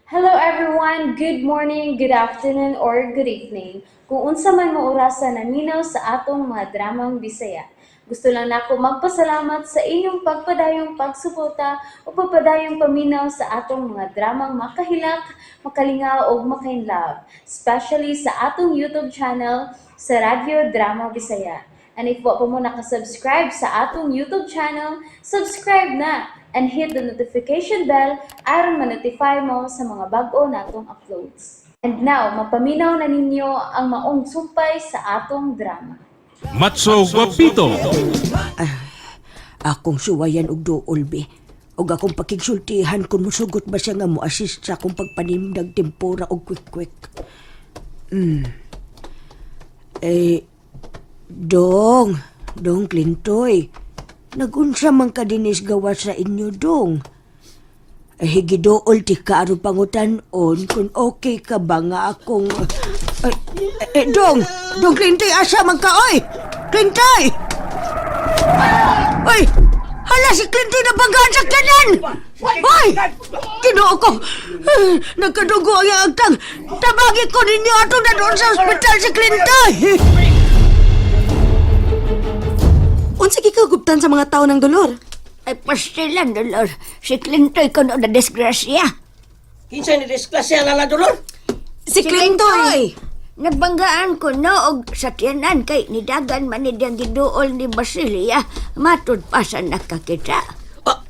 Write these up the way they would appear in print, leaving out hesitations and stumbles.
Hello everyone! Good morning, good afternoon, or good evening. Kung unsa man mo orasa naminaw sa atong mga dramang Bisaya. Gusto lang nako magpasalamat sa inyong pagpadayong pagsuporta o pagpadayong paminaw sa atong mga dramang makahilak, makalingaw ug makainlove, especially sa atong YouTube channel sa Radyo Drama Bisaya. And if wa pa mo nakasubscribe sa atong YouTube channel, subscribe na and hit the notification bell aron ma-notify mo sa mga bag-o natong uploads. And now, mapaminaw na ninyo ang maong sumpay sa atong drama. Matso Guapito. Akong suwayan og duol be. Og akong pakigsultihan kung musugot ba siya nga mo-assist sa akong pagpanimdag tempura og quick-quick. Eh, Dong, Dong Clintoy, nagunsa man ka dinis gawa sa inyo, Dong. Eh, giduol ti ka aron pangutan-on kung okay ka ba nga akong. Ay, eh, Dong! Dong Clintoy, asa man ka, oy! Clintoy! Oy! Hala, si Clintoy na banggaan sa kanan! Oy! Ginoo ko! Nagkadugo ang iyang agtang! Tabagi ko ninyo atong na doon sa ospital si Clintoy! Unsa gikagubtan sa mga tao ng dolor? Ay, pastilan, Dolor. Si Clintoy kuno na disgrasya. Kinsa ni disgrasya na Dolor? Si Clintoy! Nagbanggaan ko no og sakyanan kay nidagan man ni diyang giduol ni Basilia. Matud pa sa nakakita. Ah,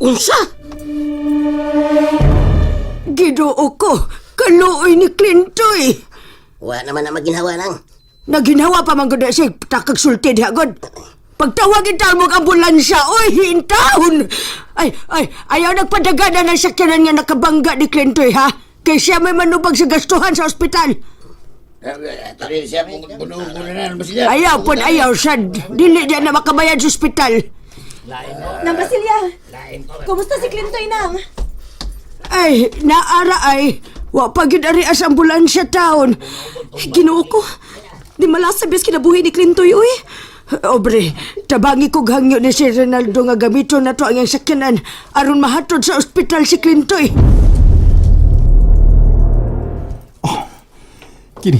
unsa? Ginoo ko! Kaluoy ni Clintoy! Wa naman na maginhawa nang. Naginawa pa man gud siya takag sulti diha god. Pagtawag taon mo ang ambulansya, oy, hintahon! Ay, ay, ayaw nagpadagana ng sakyanan nga nakabangga ni Clintoy, ha? Kay siya may manubag sa gastuhan sa ospital. Ayaw pod, ayaw, sad. Dili niya na makabayad sa ospital. Nang Basilia! Kumusta si Clintoy nang? Ay, naara ay. Wa pa gyud ari as ambulansya taon. Ginoo ko. Di malasa bes kinabuhi ni Clintoy uy. Obre, tabangi kog hangyo ni si Ronaldo nga gamiton na to ang iyang sakyanan aron mahatod sa ospital si Clintoy. Kini,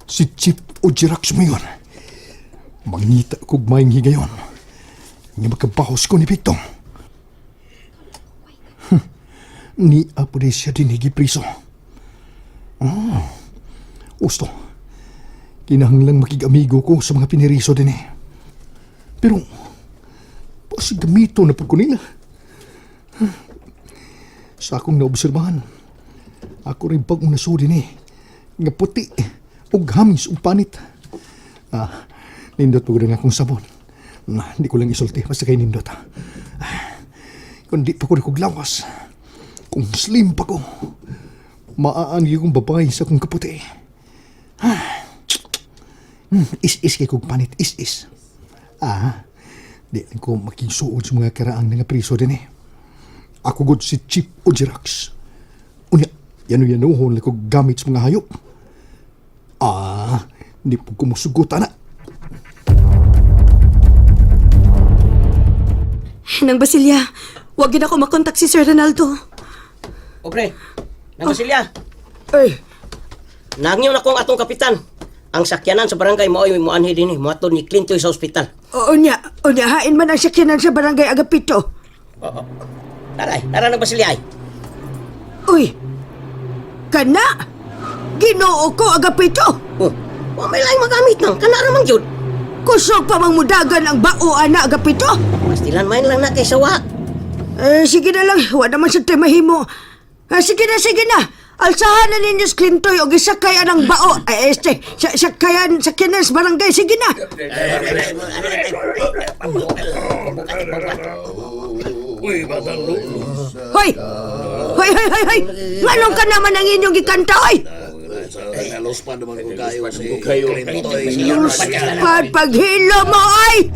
si Chief Ojirax mo yun. Mangita kog maing higayon. Nga makabahos ko ni Victor. Ni apo di siya dinhigi priso. Ah, usto. Kinahanglang makig-amigo ko sa mga piniriso din eh. Pero, pasig gamito na po ko nila. Sa akong naobserbahan, ako rin bagong nasudi ni nga puti ug hamis ug panit. Ah, nindot po nga akong sabon. Na, di ko lang isulti basta kay nindot. Ah, kung di pa ko kog lawas, kung slim pa ko, maaan gyud kong babae sa akong kaputi. Ah, is-is kay kog panit, is-is. Ah, di lang ko makigsuod sa mga karaang nga priso din eh. Ako gud si Chief Ojirax. Unya, yano-yanuhon lang ko gamit sa mga hayop. Ah, di po ko musugot, ana. Nang Basilia, wag gid ako makontak si Sir Ronaldo. Obre, nang Basilia, Ay, nangyo na kong atong kapitan. Ang sakyanan sa barangay maoy moanhi dinhi, moadto ni Clintoy sa ospital. Oo niya, o niya, hain man ang sakyanan sa barangay Agapito. Oo. Taray, tara nang Basilia ay. Uy, kana! Ginoo ko, Agapito! Oh, wa may laing magamit nang kana ra man gyud. Kusog pa mang mudagan ang bao, ana, Agapito! Pastilan main lang na kay sawa. Eh, sige na lang, wala naman sa mahimo. Ah, sige na, sige na! Alsahan na ninyo si Clintoy o gisakay ang bao. Ay, este, sa, sakayan, sakyanan sa barangay, sige na! Hoy! Hoy, hoy, hoy, hoy! Nganong ka naman ang inyong gikanta, hoy? Luspad, paghilo mo, ay!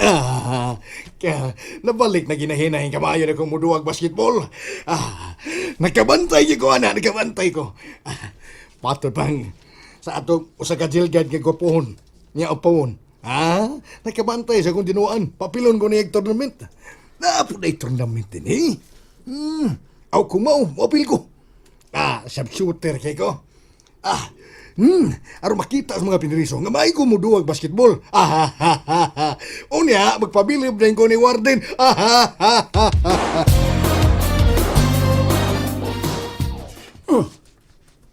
Ah, kaya nabalik na ginahinahin kamayo na kong muduwag basketball. Ah, nakabantay ko, ana, nakabantay ko. Ah, patod pang sa atong usa ka jail guard kay gwapohon niya upon. Ah, nakabantay sa akong dinuan. Papilon ko niya tournament. Naa po na tournament din eh. Aw kung mao, moapil ko. Ah, sharpshooter kay ko. Ah, aron makita sa mga piniriso nga maay ko muduwag basketball. Ah, ha, ha, ha. Unya, magpabilib na ko ni Warden. Ah, ha, ha, ha, ha.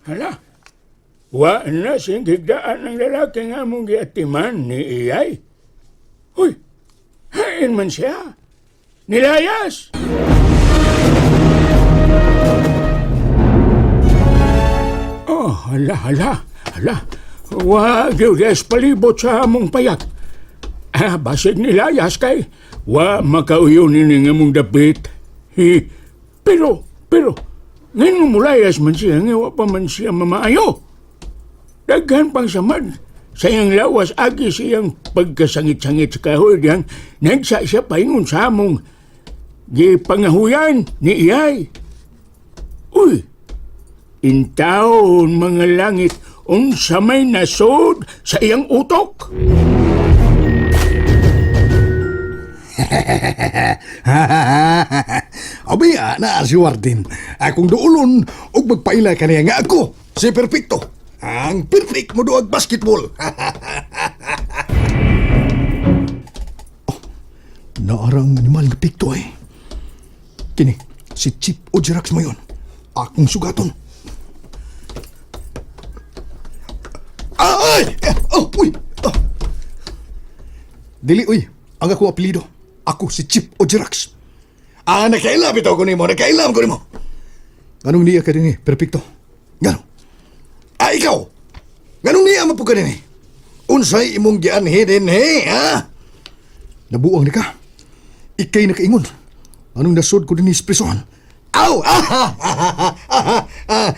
Hala, wa na siyang higdaan ng lalaki nga mong giatiman ni Iyay. Uy, hain man siya. Nilayas! Oh, hala, hala, hala. Wa gyud palibot sa among payag. Ah, basig nilayas kay wa makauyo nini nga mong dapit. Hi, pero, ngayon mulayas man siya, nga wa pa man siya mamaayo. Daghan pang samad. Sa iyang lawas, agi siyang pagkasangit-sangit sa kahoy diyang nagsa siya paingon sa among gipangahuyan ni Iyay. Uy, intawon mga langit unsa may nasod sa iyang utok. Abi, naa si Warden. Akong duulon ug magpaila kaniya nga ako si Perfecto. Ang perfect mo duag basketball. Oh, naara ang animal nga pikto eh. Kini, si Chip o Jirax mo yun. Akong sugaton. Ay! Oh, uy! Ah. Dili, uy. Ang akong apelido. Ako si Chip o Jirax. Ah, nakailam ito ko nimo, nakailam ko nimo. Anong niya ka din eh, perfecto. Ngano? Ah, ikaw! Nganong niya mo po ka din eh? Unsay imong gianhi din eh, ha? Nabuang ni ka. Ikay nakaingon. Anong nasod ko din sa prison? Aw! Ah,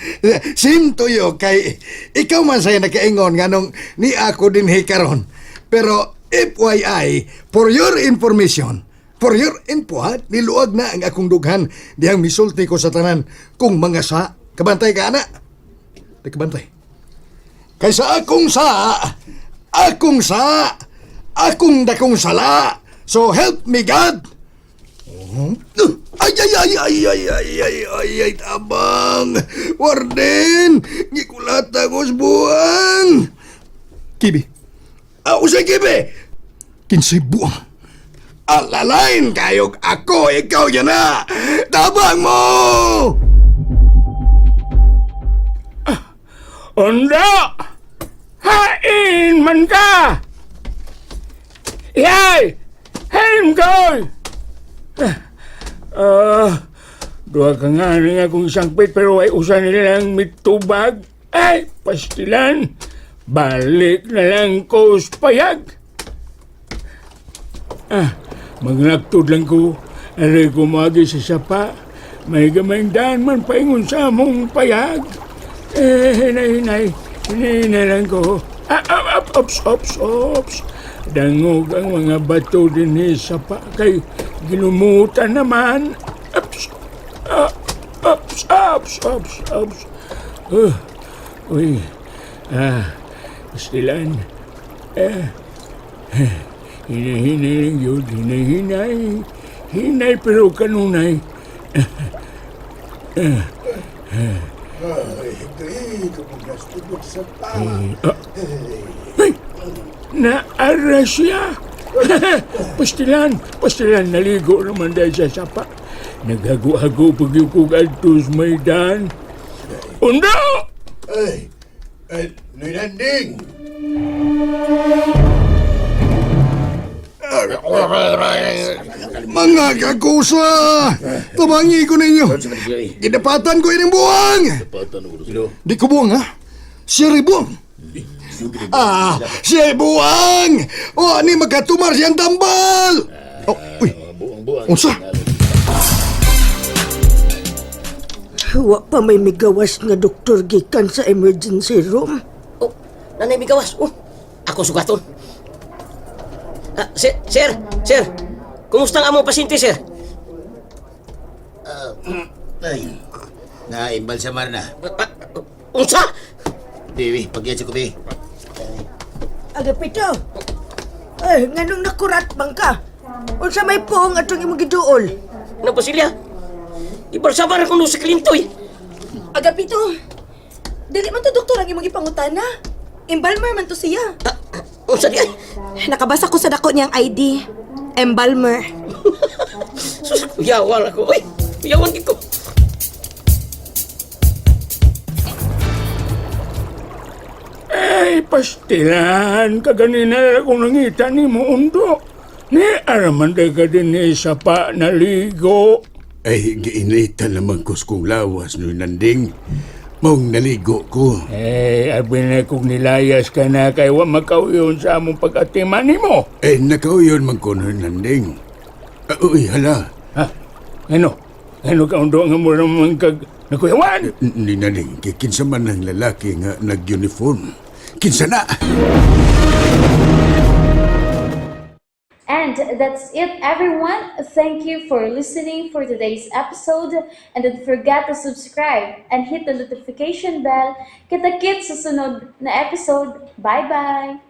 sim tuyo kay ikaw man say nakaingon nganong ni ako din karon. Pero FYI, for your information, for your info ha, niluag na ang akong dughan dihang misulti ko sa tanan kung mga sa kabantay ka ana. Di kabantay. Kay sa akong sa, akong sa, akong dakong sala. So help me God. Ay, ay, ay, ay, ay, ay, ay, ay, ay, tabang! Warden! Gikulata ko sa buwang! Kibi. Ah, usay kibi! Kinsay buwang. Alalain kayog ako, ikaw yan na! Tabang mo! Undo! Hain man ka! Iyay! Hain koy! Ah, duha ka nga rin akong sangpit pero ay usa nilang mitubag. Ay, pastilan! Balik na lang ko sa payag. Ah, maglaktod lang ko. Aray ko magi sa sapa. May gamayng daan man paingon sa among payag. Eh, hinay, hinay. Hinay lang ko. Ah, ah, ah, ops, ops, ops. Dangog ang mga bato din eh, sapa kay ginumutan naman. Ops, ah, ops, ops, ops, ops. Uy, ah, pastilan. Eh, hinay-hinay lang yun, hinay-hinay. Hinay pero kanunay. Ay, naara siya. Pastilan, pastilan, naligo naman dahil sa sapa. Naghago-hago pagyukog adto sa maidan. Undo! Ay, ay, Nanding! Mga kakusa! Tabangi ko ninyo! Gidapatan ko ining buwang! Di ko buwang, ha? Siya rin buwang! Ah, siya buwang! O, ani magkatumar siyang tambal! Oh, uy! Unsa? Wa pa may migawas nga doktor gikan sa emergency room. Oh, nanay migawas. Oh, ako sugaton. Ah, sir, sir, sir. Kumusta ang among pasyente, sir? Ay, naimbalsamar na. Ah, unsa? Bibi, pagyan sa kubi. Agapito! Ay, nganong nakurat bang ka? Unsa may puong atong imong giduol? Nang Basilia, ibalsamar ako no si Clintoy. Agapito, dili man to doktor ang imong gipangutana. Embalmer man to siya. Ah, unsa di ay? Nakabasa ko sa dako niyang ID. Embalmer. Sus, kuyawan ako. Uy, kuyawan gid ko. Ay, pastilan, kaganina akong nangita ni mo undo. Ni araman day ka din ni sa pa naligo. Ay, giinitan naman ko kong lawas no nanding. Maong naligo ko. Eh, abi na kung nilayas ka na kay wa makauyon sa among pag-atiman nimo. Eh, nakauyon man ko no nanding. Ah, uy, hala. Ha? Ano? Ano ka undo nga mo naman kag nakuyawan? Ni nanding, kay kinsa man ang lalaki nga nag-uniform. Kinsa na? And that's it, everyone. Thank you for listening for today's episode. And don't forget to subscribe and hit the notification bell. Kita-kits sa sunod na episode. Bye-bye!